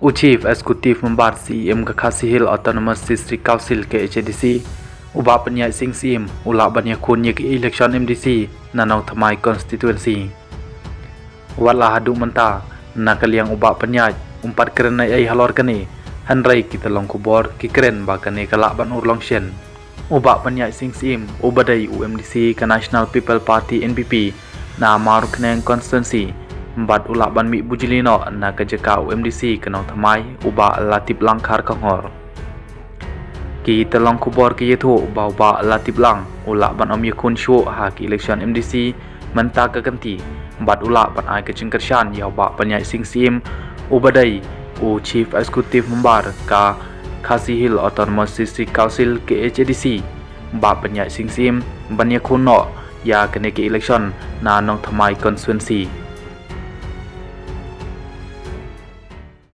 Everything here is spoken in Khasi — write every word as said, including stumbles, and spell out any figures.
U Chief Executive Member C E M ka Khasi Hills Autonomous District Council K H A D C, u Bah Pyniaid Singh Syiem, u lah ban ïakhun ïa ka election M D C na Nongthymmai constituency. Wat la haduh mynta, na ka liang u Bah Pyniaid um pat kren ei ei halor kane, hynrei ki tyllong khubor ki kren ba kane ka lah ban urlong shen. U Bah Pyniaid Singh Syiem, u ba dei u M D C ka National People Party N P P na Mawryngkneng constituency, bad u lah ban mih bujli noh na ka jaka u M D C ka Nongthymmai, u Bah Latiplang Kharkongor. Ki tyllong khubor ki ïathuh ba u Bah Latiplang u lah ban ym ïakhun shuh ha ka election M D C mynta ka kynti, bad u lah ban ai ka jingkyrshan ïa u Bah Pyniaid Singh Syiem, u ba dei u Chief Executive Member ka Khasi Hills Autonomous District Council K H A D C, Bah Pyniaid Singh Syiem, ban ïakhun noh ïa kane ka election na Nongthymmai constituency.